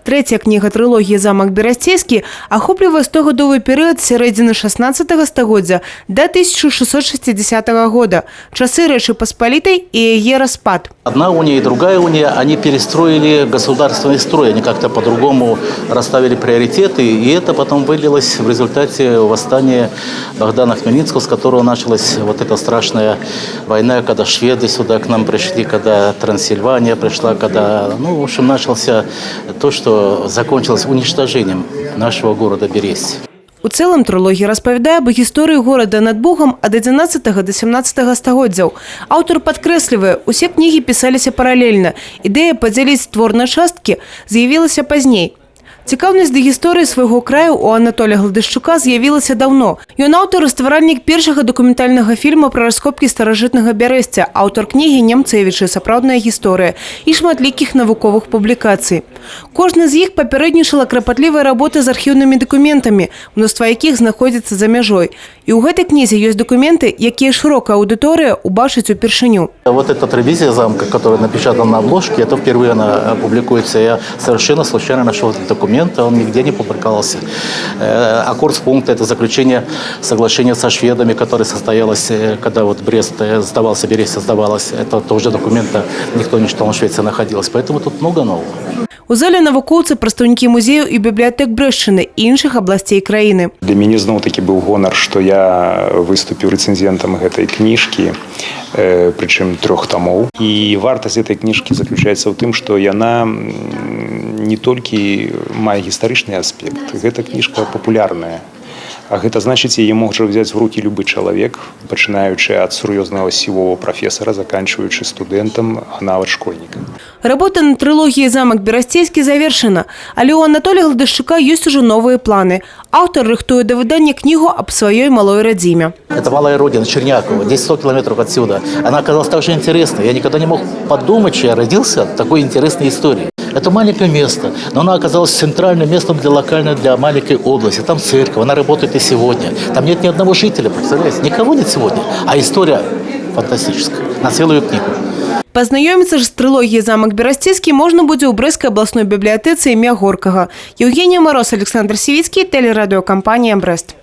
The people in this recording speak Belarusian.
Трэцяя кніга трылогіі «Замак Берасцейскі» ахоплівае 100-гадовы перыяд з сярэдзіны 16 стагоддзя да 1660 года, часы Рэчы Паспалітай і яе распад. Одна уния и другая уния, они перестроили государственный строй, они как-то по-другому расставили приоритеты, и это потом вылилось в результате восстания Богдана Хмельницкого, с которого началась вот эта страшная война, когда шведы сюда к нам пришли, когда Трансильвания пришла, когда, ну, в общем, начался то, что закончилось уничтожением нашего города Бересть. У цэлым трылогія распавядае аб гісторыі горада над Бугам ад 11 да 17 стагоддзяў. Аўтар падкрэслівае, усе кнігі пісаліся паралельна. Ідэя падзяліць твор на часткі з'явілася пазней. Цікаўнасць да гісторыі свайго краю у Анатоля Гладышчука з'явілася даўно. Ён аўтар і стваральнік першага дакументальнага фільма пра раскопкі старажытнага Бярэсця, аўтар кнігі «Нямцэвічы. Сапраўдная гісторыя» і шматлікіх навуковых публікацый. Кожны з іх папярэднічала крапатлівая работа з архіўнымі дакументамі, мноства якіх знаходзіцца за мяжой. І ў гэтай кнізе ёсць дакументы, якія шырокая аўдыторыя ўбачыць упершыню. Вот эта ревизия замка, которая напечатана на обложке, это впервые она публикуется. Я совершенно случайно нашел этот документ, он нигде не публиковался. Аккорд пункт – это заключение соглашения со шведами, которое состоялось, когда вот Брест сдавался, Берестье сдавалось. Это тоже документа никто не читал, в Швеции находилось. Поэтому тут много нового. У зале навукоўцы, прадстаўнікі музеяў і бібліятэк Брэшчыны і іншых абласцей краіны. Для мяне зноў-такі быў гонар, што я выступіў рэцэнзентам гэтай кніжкі, прычым трох тамоў. І вартасць гэтай кніжкі заключаецца ў тым, што яна не толькі мае гістарычны аспект, гэта кніжка папулярная. А гэта значыць, яе можа взяць в руки любы чалавек, пачынаючы ад сур'ёзнага сівого прафесара, заканчваючы студэнтам, а нават школьнікам. Работа над трылогіяй «Замак Берасцейскі» завершана, але ў Анатоля Гладышчука ёсць ужо новыя планы. Аўтар рыхтуе да выдання кнігу аб сваёй малой радзіме. Это малая родина, Черняково, здесь 100 километров отсюда. Она оказалась также интересной. Я никогда не мог подумать, что я родился от такой интересной истории. Это маленькое место, но оно оказалось центральным местом для локальной, для маленькой области. Там церковь, она работает и сегодня. Там нет ни одного жителя, представляете? Никого нет сегодня. А история фантастическая, на целую книгу. Пазнаёміцца ж з трылогіяй «Замак Берасцейскі» можна будзе ў Брэсцкай абласной бібліятэцы імя Горкага. Яўгенія Мароз, Аляксандр Сівіцкі, тэлерадыёкампанія «Брэст».